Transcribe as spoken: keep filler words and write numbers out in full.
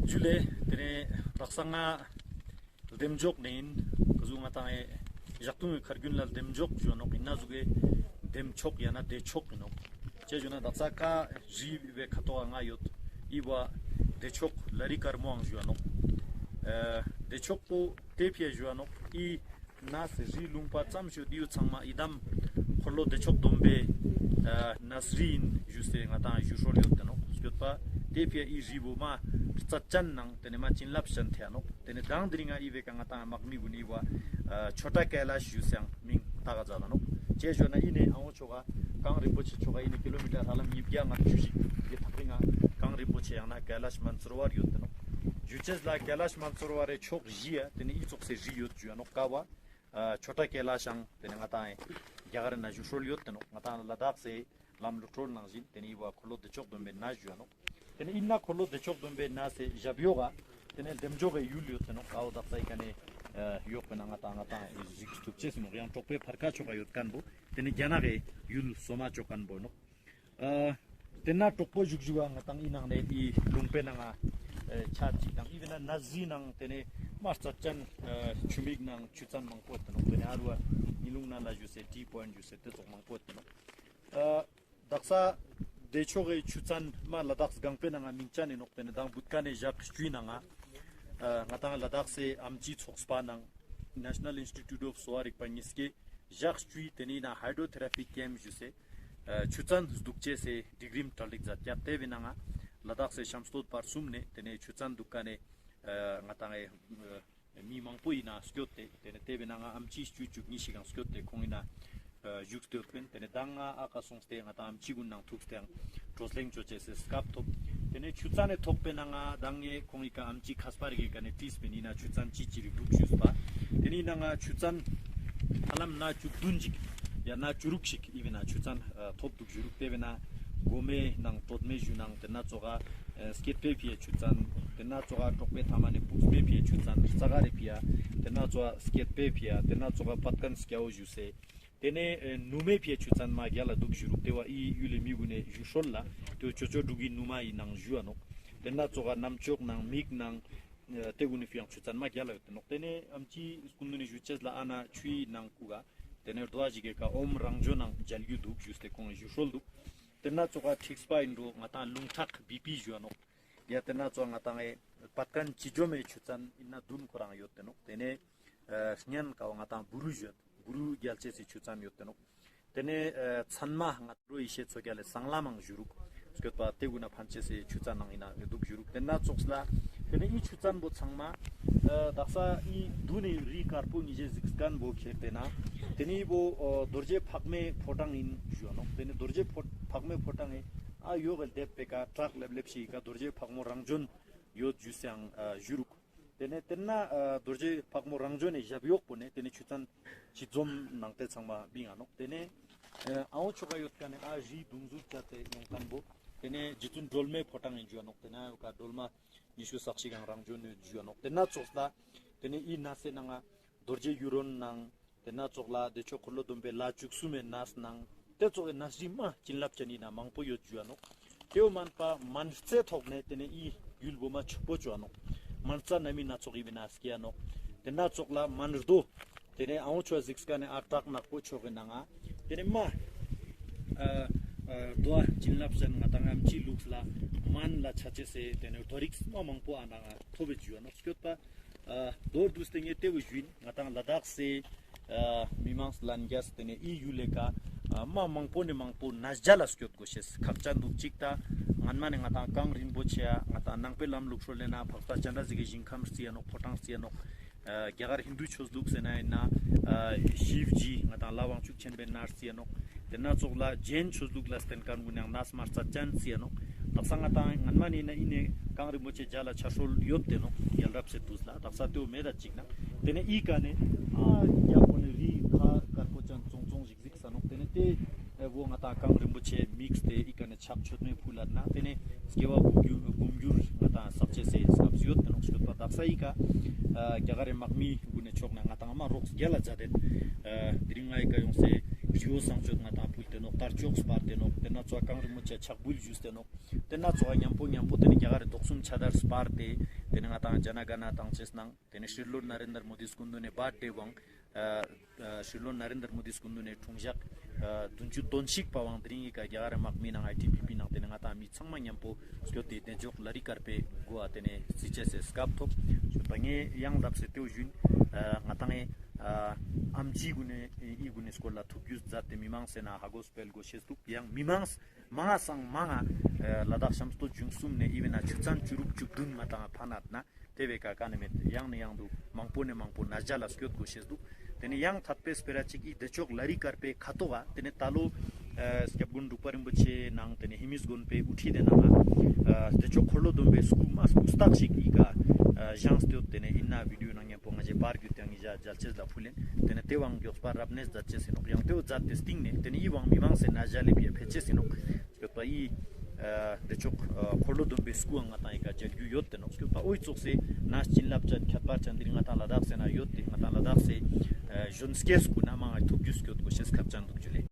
ཇུ་ལེ། ཏེ་ནེ་དག་ས་ང་ལྡེམ་ཇོག་ནེ་ཨིན། ཀ་ཟུག་ང་ཏང་ཨེ་ཞག་ཏུང་གི་ཁར་གུན་ལ་ལྡེམ་ཇོག་ཞུ་བ་ནོག། ཨིན་ན་ཟུག་གི་ལྡེམ་ཆོག་ཡང་ན་བདེ་མཆོག་ཨིན་ནོག། ཅི་ཞུ་ན་དག་ས་ཀ་རི་བའི་ཁ་ཐོག་ང་ཡོད། འི་བོ་བདེ་མཆོག་ལ་རི་དཀར་མོའང་ཞུ་བ་ནོག། ཨ་བདེ་མཆོག་པོ་ཏེ་ཕིའ་ཞུ་བ་ནོག། འི་ནས་རི་ལུང་པ་ཙམ་ཞིག་འི་བོ་ཚང་མ་ཡི་དམ་འཁོར་ལོ་བདེ་མཆོག་སྡོམ་པའི་ཨ་ནས་རི་ཨིན་ཞུས་ཏེ་ང་ཏང་ཞུ་སྲོལ་ཡོད་དེ་ནོག། སྐྱོད་པ་ཏེ་ཕིའ་འི་རི་བོ་མ་རྩ་ཅན་ནང་ཏེ་ནེ་མ་བྱིན་རླབས་ཅན་ཐེ་ནོག། ཏེ་ནེ་མདང་དེ་རིང་ང་འི་བོའི་ཀ་ང་ཏང་དམག་མི་གུན་ནི་བ་ཨ་ཆོ་ཊ་ཀེ་ལཱཤ་ཞུས་ཏེ་མིང་བཏགས་ཀ་ཛད་ད་ནོག། ཅི་ཞུ་ན་འི་ནེ་ཨ་བོ་ཆོ་ག་གངས་རིན་པོ་ཆེ་ཆོ་ག་ཨིན་ན་ཀི་ལོ་མི་ཊར་ཧ་ལམ་ཉིས་བརྒྱ་ལྔ་བཅུ་ཞིག་གི་ཐག་རིང་ང་གངས་རིན་པོ་ཆེ་ཡང་ན་ཀེ་ལཱཤ་མན་ཚོར་བར་ཡོད་དེ་ནོག། ཞུ་ཅེས་ལ་ཀེ་ལཱཤ་མན་ཚོར་བར་རི་ཕྱོགས་བཞི་ཡ་ཏེ་ནེ་འི་ཙོགས་སི་རི་ཡོད་ཞུ་ཡ་ནོག། ཀ་བ་ཨ་ཆོ་ཊ་ཀེ་ལཱཤ་ཡང་ཏེ་ནེ་ང་ཏང་རྒྱ་གར་ན་ཞུ་སྲོལ་ཡོད་དེ་ནོག། ང་ཏང་ལ་དྭགས་སི་ལམ་ལུགས་སྲོལ་ནང་བཞིན་ཏེ་ནེ་འི་བོ་འཁོར་ལོ་བདེ་མཆོག་སྡོམ་པའི་ནས་ཞུ་ཡ་ནོག། ཏེ་ནེ་ཨིན་ན་འཁོར་ལོ་བདེ་མཆོག་སྡོམ་པའི་ནས་སི་ཞབས་ཡོག་ག་ཏེ་ནེ་ལྡེམ་ཇོག་གི་ཡུལ་ཡོད་དེ་ནོག། ཀ་བོ་དག་ས་འི་ཀ་ནེ་ཨ་ཡོག་པེ་ན་ང་ཏང་ང་ཏང་གཟིགས་ཐུབ་ཅེས་ནོག། ཡང་གྲོག་པོའི་ཕར་ཁ་ཆོ་ག་ཡོད་ཁན་བོ་ཏེ་ནེ་རྒྱ་ནག་གི་ཡུལ་སོ་མ་ཆོ་ཁན་བོ་ནོག། ཨ་ཏེ་ན་གྲོག་པོ་ཞུགས་ཞུགས་ང་ཏང་འི་ནང་ནེ་འི་ལུང་པའི་ནང་ང་ཨ་ཆ་ཅིག་དང་འི་བོའི་ནང་ནས་རི་ནང་ཏེ་ནེ་མ་རྩ་ཅན་ཨ་ཆུ་མིག་ནང་ཆུ་ཚན་མང་པོ་ཡོད་དེ་ནོག། ཏེ་ནེ་ཨ་རུ་བ་ཉི་ལུང་ན་ལ་ཞུ་སེ་ཊི་པོའིནཊ་ཞུ་སེ་ཏེ་ཙོགས་མང་པོ་ཡོད་དེ་ནོག། ཨ་དག་ས་བདེ་མཆོག་གི་ཆུ་ཚན་མ་ལ་དྭགས་སྒང་པའི་ནང་ང་མིང་ཅན་ཨིན་ནོག། ཏེ་ནེ་མདང་བུད་ཁན་ནི་ཞག་བཅུའི་ནང་ང་ཨ་ང་ཏང་ལ་དྭགས་སི་ཨམ་ཆིའི་ཚོགས་པ་ནང་National Institute of Soil Research གཉིས་ཀའི་ཞག་བཅུའི་ཏེ་ནེ་ན་ཧའི་ཌྲོ་ཐེ་ར་པི་ཀེམ་ཞུ་སེ་ཨ་ཆུ་ཚན་དུག་ཅེས་སི་ཌིག་རིམ་གྲ་སྒྲིག་ཛད་ཀྱག། ཏེ་བོའི་ནང་ང་ལ་དྭགས་སི་ཤམ་སྟོད་བར་གསུམ་ནེ་ཏེ་ནེ་ཆུ་ཚན་དུག་ཁན་ནི་ཨ་ང་ཏང་ཨེ་མི་མང་པོ་ཨིན་ན་སྐྱོད་དེ་ཏེ་ནེ་ཏེ་བོའི་ནང་ང་ཨམ་ཆི་བཅུ་བཅུ་གཉིས་ཤིག་གང་སྐྱོད་དེ་ཁོང་ཨིན་ན་ཨ་ཞུགས་ཏེ་ཡོད་པིན། ཏེ་ནེ་མདང་ང་ཨ་ཀ་སོང་སྟེ་ང་ཏང་ཨམ་ཆི་གུན་ནང་ཐུག་སྟེ་ཡང་གྲོས་གླེང་ཅོ་ཅེས་སི་སྐབས་ཐོབ། ཏེ་ནེ་ཆུ་ཚན་ནི་ཐོག་པའི་ནང་ང་མདང་ངེ་ཁོང་ཨི་ཀ་ཨམ་ཆི་ཁས་པ་རིག་གི་ཀ་ནེ་ཏིས་པིན་ཨིན་ན་ཆུ་ཚན་ཅི་ཅི་རིག་དུག་ཞུས་པ། ཏེ་ནེ་ནང་ང་ཆུ་ཚན་ཧ་ལམ་ན་བཅུ་བདུན་ཅིག་ཡང་ན་བཅུ་དྲུག་ཞིག་ཨི་བོའི་ནང་ཆུ་ཚན་ཨ་ཐོབ་དུག་ཞུ་རུག། ཏེ་བོའི་ནང་གོ་མེ་ནང་གྲོད་མེ་ཞུ་ནང་ཏེ་ན་ཙོགས་ཨ་སྐེད་པའི་ཕིའ་ཆུ་ཚན་ཏེ་ན་ཙོགས་ཨ་གྲོག་པའི་ཐ་མ་ནེ་པུས་པའི་ཕིའ་ཆུ་ཚན་རྩ་ག་རི་ཕིའ་ཏེ་ན་ཙོགས་ཨ་སྐེད་པའི་ཕིའ་ཏེ་ན་ཙོགས་ཨ་བད་ཀན་སྐྱ་བོ་ཞུ་སེ། ཏེ་ནེ་ཨེ་ནུ་མའི་ཕིའ་ཆུ་ཚན་མ་རྒྱལ་ལ་དུག་ཞུ་རུག། ཏེ་བོ་ཨི་ཡུལ་ལི་མི་གུན་ནི་ཞུ་སྲོལ་ལ་ཏེ་བོ་ཅོ་ཅོ་འབྲུག་གི་ནུ་མ་ཨིན་ནང་ཞུ་བ་ནོག། ཏེ་ན་ཙོགས་ཨ་རྣམ་ཅོག་ནང་མིག་ནང་ཨེ་ཏེ་གུན་ནི་ཕིའ་ཆུ་ཚན་མ་རྒྱལ་ལ་ཡོད་དེ་ནོག། ཏེ་ནེ་ཨམ་ཆི་སྐུ་མདུན་ནི་ཞུ་ཅེས་ལ་ཨ་ན་ཆུའི་ནང་ཁུག་ག་ཏེ་ནེ་རྡོ་བ་ཞིག་གི་ཀ་ཨོམ་རང་བྱོན་ནང་མཇལ་རྒྱུ་དུག་ཞུས་ཏེ་ཁོང་ཞུ་སྲོལ་དུག། ཏེ་ན་ཙོགས་ཨ་ཁྲིགས་པ་ཨིན་འགྲོ་ང་ཏང་ལུང་ཁྲག་བི་པི་ཞུ་བ་ནོག། ཡ་ཏེ་ན་ཙོགས་ང་ཏང་ཨེ་བད་ཀན་ཅི་ཇོ་མའི་ཆུ་ཚན་ཨིན་ན་བདུན་ཁོ་རང་ཡོད་དེ་ནོག། ཏེ་ནེ་ཨ་སྙན་ཀ་བོ་ང་ཏང་བུ་རུ་ཞུ་ཡོད། བུ་རུ་རྒྱལ་ཅེས་སི་ཆུ་ཚན་ཡོད་དེ་ནོག། ཏེ་ནེ་ཨ་ཚན་མ་ང་རོ་ཡེ་ཤེས་མཚོ་རྒྱལ་ལི་སྲང་ལམ་མང་ཞུ་རུག། སྐྱོད་པ་ཏེ་གུན་ན་ཕན་ཅེས་སི་ཆུ་ཚན་ནང་ཨིན་ན་དུག་ཞུ་རུག། ཏེ་ན་ཙོགས་ལ་ཏེ་ནེ་ཨི་ཆུ་ཚན་བོ་ཚང་མ་ཨ་དག་ས་ཨི་དུན་ནི་རི་དཀར་པོ་ཉིས་ཀའི་གཟིགས་ཁན་བོ་ཁྱེར་ཏེ་ན་ཏེ་ནེ་བོ་ཨ་རྡོ་རྗེ་ཕག་མོའི་ཕོ་བྲང་ཨིན་ཞུ་བ་ནོག། ཏེ་ནེ་རྡོ་རྗེ་ཕོ་ཕག་མོའི་ཕོ་བྲང་ཨེ་ཨ་ཡོག་གི་ལྡེབ་པེ་ཀ་བྲག་ལེབ་ལེབ་ཞིག་ག་རྡོ་རྗེ་ཕག་མོ་རང་བྱོན་ཡོད་ཞུས་ཏེ་ཡང་ཨ་ཞུ་རུག། ཏེ་ནེ་ཏེ་ན་ཨ་རྡོ་རྗེ་ཕག་མོ་རང་བྱོན་ནི་ཞབས་ཡོག་པོ་ནེ་ཏེ་ནེ་ཆུ་ཚན་ཅི་ཛོམ་ནང་ཏེ་ཚང་མ་བིང་ང་ནོག། ཏེ་ནེ་ཨ་ཨ་བོ་ཆོ་ག་ཡོད་ཁན་ནི་ཨ་རི་དུང་ཟུར་ཅ་ཏེ་ཡོང་ཁན་བོ་ཏེ་ནེ་རྗེ་བཙུན་སྒྲོལ་མའི་ཕོ་བྲང་ཨིན་ཞུ་བ་ནོག། ཏེ་ན་ཡོག་ག་སྒྲོལ་མ་ཉི་ཤུ་རྩ་གཅིག་གང་རང་བྱོན་ནི་ཞུ་བ་ནོག། ཏེ་ན་ཙོགས་ལ་ཏེ་ནེ་ཨི་ནས་སི་ནང་ང་རྡོ་རྗེ་གཡུ་རོན་ནང་ཏེ་ན་ཙོགས་ལ་བདེ་མཆོག་འཁོར་ལོ་སྡོམ་པའི་ལྷ་བཅུ་གསུམ་མའི་ནས་ནང་ཏེ་ཙོགས་སི་ནས་རི་མ་བྱིན་རླབས་ཅན་ཨིན་ན་མང་པོ་ཡོད་ཞུ་བ་ནོག། ཏེ་བོ་མན་པ་མན་རྩེ་ཐོག་ནེ་ཏེ་ནེ་ཨི་ཡུལ་བོ་མ་ཕྱུག་པོ་ཅོ་བ་ནོག། མན་རྩ་ན་མི་ན་ཚོགས་ཨི་བོའི་ནང་སྐྱེ་ཡ་ནོག། ཏེ་ན་ཙོགས་ལ་མན་རྡོ་ཏེ་ནེ་ཨ་བོ་ཆོ་གཟིགས་ཁན་ནི་ཨ་བྲག་ནག་པོ་ཆོ་གི་ནང་ང་ཏེ་ནེ་མ་ཨ་ཨ་རྡོ་བ་བྱིན་རླབས་ཅན་ང་ཏང་ཨམ་ཆིའི་ལུགས་ལ་མན་ལ་ཆ་ཅེས་སི་ཏེ་ནེ་རྡོ་རིགས་མ་མང་པོ་ཨ་ནང་ང་ཐོབ་བེ་ཞུ་བ་ནོག། སྐྱོད་པ། ཨ་མདོར་བསྡུས་ཏེ་ངས་ཏེ་བོ་ཞུ་ཨིན། ང་ཏང་ལ་དྭགས་སི་ཨ་མི་མང་ལྷན་རྒྱས་ཏེ་ནེ་ཨི་ཡུལ་ལི་ཀ་ཨ་མ་མང་པོ་ནེ་མང་པོ་ནས་རྒྱ་ལ་སྐྱོད་དགོས་ཤེས་ཁག་ཅན་དུག། ཅིག་ཏ་སྔན་མ་ནེ་ང་ཏང་གངས་རིན་པོ་ཆེ་ཡ་ང་ཏང་ནང་པའི་ལམ་ལུགས་སྲོལ་ལེ་ན་འཕགས་པ་སྤྱན་རས་གཟིགས་ཀྱི་ཞིང་ཁམས་རྩི་ཡ་ནོག། ཕོ་བྲང་རྩི་ཡ་ནོག། ཨ་རྒྱ་གར་ཧིན་དུ་ཆོས་ལུགས་ཟེར་ན་ཨིན་ན་ཨ་ཤིབ་ཇི་ང་ཏང་ལྷ་དབང་ཕྱུག་ཆེན་པོའི་ནས་རྩི་ཡ་ནོག། ཏེ་ན་ཙོགས་ལ་ཇེན་ཆོས་ལུགས་ལ་བརྟེན་ཁན་གུན་ཡང་ནས་མ་རྩ་ཅན་རྩི་ཡ་ནོག། དག་ས་ང་ཏང་སྔན་མ་ནེ་ན་ཨི་ནེ་གངས་རིན་པོ་ཆེ་མཇལ་ལ་ཆ་སྲོལ་ཡོད་དེ་ནོག། རྒྱལ་རབས་སི་དུས་ལ་དག་ས་ཏེ་བོ་མེད་ད་ཅིག་ན་ཏེ་ནེ་ཨི་ཀ་ནེ་ཨ་རྒྱ་པོ་ནེ་རི་ཁ་དཀར་པོ་ཅན་ཙོང་ཙོང་ཞིག་གཟིགས་ས་ནོག། ཏེ་ནེ་ཏེ་བོ་ང་ཏང་གངས་རིན་པོ་ཆེ་དམིགས་ཏེ་ཨི་ཀ་ནེ་ཕྱག་མཆོད་མེ་ཕུལ་ལ་ན་ཏེ་ནེ་སྐྱེ་བ་འབུམ་འགྱུར་འབུམ་འགྱུར་ང་ཏང་བསགས་ཅེས་སི་སྐབས་སུ་ཡོད་དེ་ནོག། སྐྱོད་པ་དག་ས་ཨི་ཀ་ཨ་རྒྱ་གར་རི་དམག་མི་གུན་ནི་ཕྱོགས་ནེ་ང་ཏང་མ་རོགས་རྒྱལ་ལ་མཛད་དེ་ཨ་དེ་རིང་ང་ཨི་ཀ་ཡོང་སེ་ ཇོ་བཟང་སྤྱོད་ང་དང་ཕུལ་ཏེ་ནོག། དར་ལྕོག་སྤར་ཏེ་ནོག། ཏེ་ན་ཙོགས་གངས་རི་མུ་ཆ་ཕྱག་འབུལ་ཞུས་ཏེ་ནོག། ཏེ་ན་ཙོགས་མཉམ་པོ་མཉམ་པོ་ཏེ་ནེ་རྒྱ་གར་རི་དོགས་སུམ་ཆ་དར་སྤར་ཏེ་ཏེ་ནེ་ང་དང་ཇ་ན་ག་ན་དང་ཅེས་ནང་ཏེ་ནེ་སྲིད་བློན་ན་རེན་དར་མོ་དིའི་སྐུ་མདུན་ནེ་བར་ཌེ་བང་ཨ་ཨ་སྲིད་བློན་ན་རེན་དར་མོ་དིའི་སྐུ་མདུན་ནེ་འཁྲུངས་ཞག་ཨ་བདུན་ཅུ་དོན་གཅིག་པ་བང་དེ་རིང་ངི་ཀ་རྒྱ་གར་རི་དམག་མི་ནང་ཨའི་ཊི་བི་པི་ནང་ཏེ་ནེ་ང་དང་མི་ཚང་མ་མཉམ་པོ་སྐྱོད་དེ་བདེ་མཆོག་ལ་རི་དཀར་པོའི་མགོ་ཨ་ཏེ་ནེ་རྩི་ཅེས་སི་སྐབས་ཐོབ། ཞུ་ད་ངས་ཡང་ལབ་སེ་ཏེའོ་ཞུན་ཨ་ང་དང་ངི་ཨ་ཨམ་ཆི་གུན་ནི་ཨི་གུན་ནི་སྐོར་ལ་ཐུགས་རྒྱུས་མཛད་དེ་མི་མང་སེ་ན་ཧ་གོ་སྤེལ་དགོས་ཤེས་འདུག། ཡང་མི་མང་མང་ང་སང་མང་ང་ལ་དྭགས་ཤམ་སྟོད་ལྗོངས་གསུམ་ནེ་ཨི་བེ་ན་ཆུ་ཚན་བཅུ་དྲུག་བཅུ་བདུན་མ་དང་ཕ་ནད་ན་ཏེ་བེ་ཀ་ཀ་ནེ་མེད་ཡང་ནེ་ཡང་དུ་མང་པོ་ནེ་མང་པོ་ན་ཇ་ལ་སྐྱོད་དགོས་ཤེས་འདུག། ཏེ་ནེ་ཡང་ཐད་པའི་སྤེ་ར་ཅིག་ཨི་བདེ་མཆོག་ལ་རི་དཀར་པོའི་ཁ་ཐོག་ག་ཏེ་ནེ་ད་ལོ་ཨ་སྐྱབས་མགོན་འབྲུག་པ་རིན་པོ་ཆེ་ནང་ཏེ་ནེ་ཧེ་མིས་དགོན་པའི་དབུ་ཁྲིད་དེ་ནང་ཨ་བདེ་མཆོག་འཁོར་ལོ་སྡོམ་པའི་སྐུ་མ་སྐུ་སྟག་ཞིག་ཨི་ཀ་ཨ་བཞེངས་ཏེ་ཡོད། ཏེ་ནེ་ཨིན་ན་བི་ཌིའོ་ནང་མཉམ་པོ་ང་ཞེ་པར་གྱུད་ཡང་ཨི་ཞ་མཇལ་ཅེས་ལ་ཕུལ་ལེན། ཏེ་ནེ་ཏེ་བང་མགྱོགས་པ་རབ་གནས་མཛད་ཅེས་ཨིན་ནོག། ཡང་ཏེའོ་མཛད་དེ་སྟིང་ནེ་ཏེ་ནེ་ཨི་བང་མི་མང་སེ་ན་ཇ་ལེབ་ཡ་ཕེ་ཅེས་ཨིན་ནོག། སྐྱོད་པ་ཨི་ཨ་བདེ་མཆོག་ཨ་འཁོར་ལོ་སྡོམ་པའི་སྐུའང་ང་དང་ཨི་ཀ་མཇལ་རྒྱུ་ཡོད་དེ་ནོག། སྐྱོད་པ་འོ་ཙོགས་སེ་ན་བྱིན་རླབས་ཅན་ཁྱད་པར་ཅན་འདི་རིང་ང་དང་ལ་དྭགས་སེ་ན་ཡོད་དེ་ང་དང་ལ་དྭགས་སེ་ཨ་གཞོན་སྐྱེས་གུན་ན་མང་ང་ཐུགས་རྒྱུས་སྐྱོད་དགོས་ཤེས་ཁབ་ཅན་འདུག་ཇུ་ལེ།